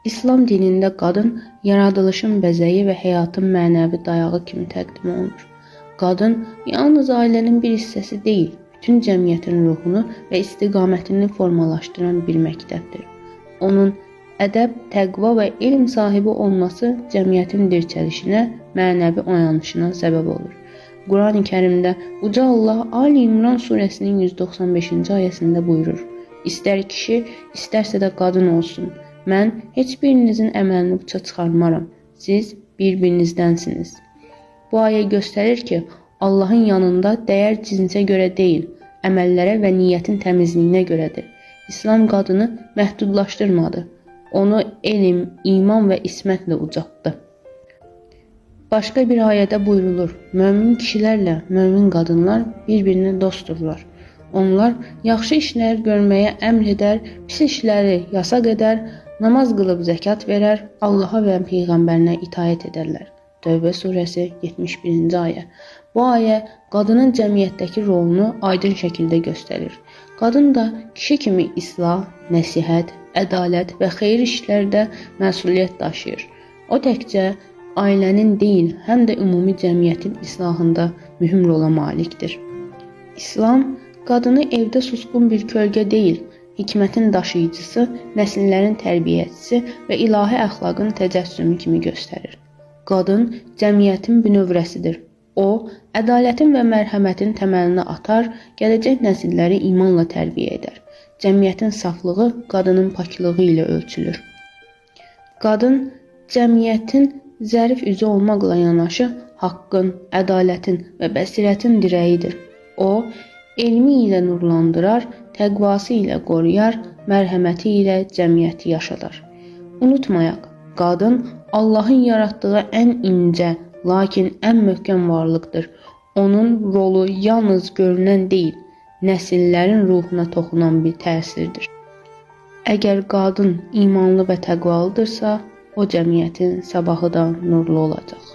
İslam dinində qadın yaradılışın bəzəyi və həyatın mənəvi dayağı kimi təqdim olunur. Qadın yalnız ailənin bir hissəsi deyil, bütün cəmiyyətin ruhunu və istiqamətini formalaşdıran bir məktəbdir. Onun ədəb, təqva və elm sahibi olması cəmiyyətin dirçəlişinə, mənəvi oyanışına səbəb olur. Qurani Kərimdə Uca Allah Ali İmran surəsinin 195-ci ayəsində buyurur: İstər kişi, istərsə də qadın olsun, mən heç birinizin əməlini puça çıxarmaram. Siz bir-birinizdənsiniz. Bu ayə göstərir ki, Allahın yanında dəyər cinsə görə deyil, əməllərə və niyyətin təmizliyinə görədir. İslam qadını məhdudlaşdırmadı. Onu elm, iman və ismətlə ucaltdı. Başqa bir ayədə buyurulur: Mömin kişilərlə mömin qadınlar bir-birinə dostdurlar. Onlar yaxşı işlər görməyə əmr edər, pis işləri yasaq edər, namaz qılıb zəkat verər, Allaha və peyğəmbərinə itaət edərlər. Tövbə surəsi 71-ci ayə. Bu ayə qadının cəmiyyətdəki rolunu aydın şəkildə göstərir. Qadın da kişi kimi islah, nəsihət, ədalət və xeyir işlərdə məsuliyyət daşıyır. O təkcə ailənin deyil, həm də ümumi cəmiyyətin islahında mühüm rola malikdir. İslam qadını evdə susqun bir kölgə deyil, hikmətin daşıyıcısı, nəsillərin tərbiyəçisi və ilahi əxlaqın təcəssümü kimi göstərir. Qadın cəmiyyətin bünövrəsidir. O, ədalətin və mərhəmətin təməlini atar, gələcək nəsilləri imanla tərbiyə edər. Cəmiyyətin saflığı qadının paklığı ilə ölçülür. Qadın cəmiyyətin zərif üzü olmaqla yanaşı, haqqın, ədalətin və bəsirətin dirəyidir. O, elmi ilə nurlandırar, təqvası ilə qoruyar, mərhəməti ilə cəmiyyəti yaşadar. Unutmayaq, qadın Allahın yaratdığı ən incə, lakin ən möhkəm varlıqdır. Onun rolu yalnız görünən deyil, nəsillərin ruhuna toxunan bir təsirdir. Əgər qadın imanlı və təqvalıdırsa, o cəmiyyətin sabahı da nurlu olacaq.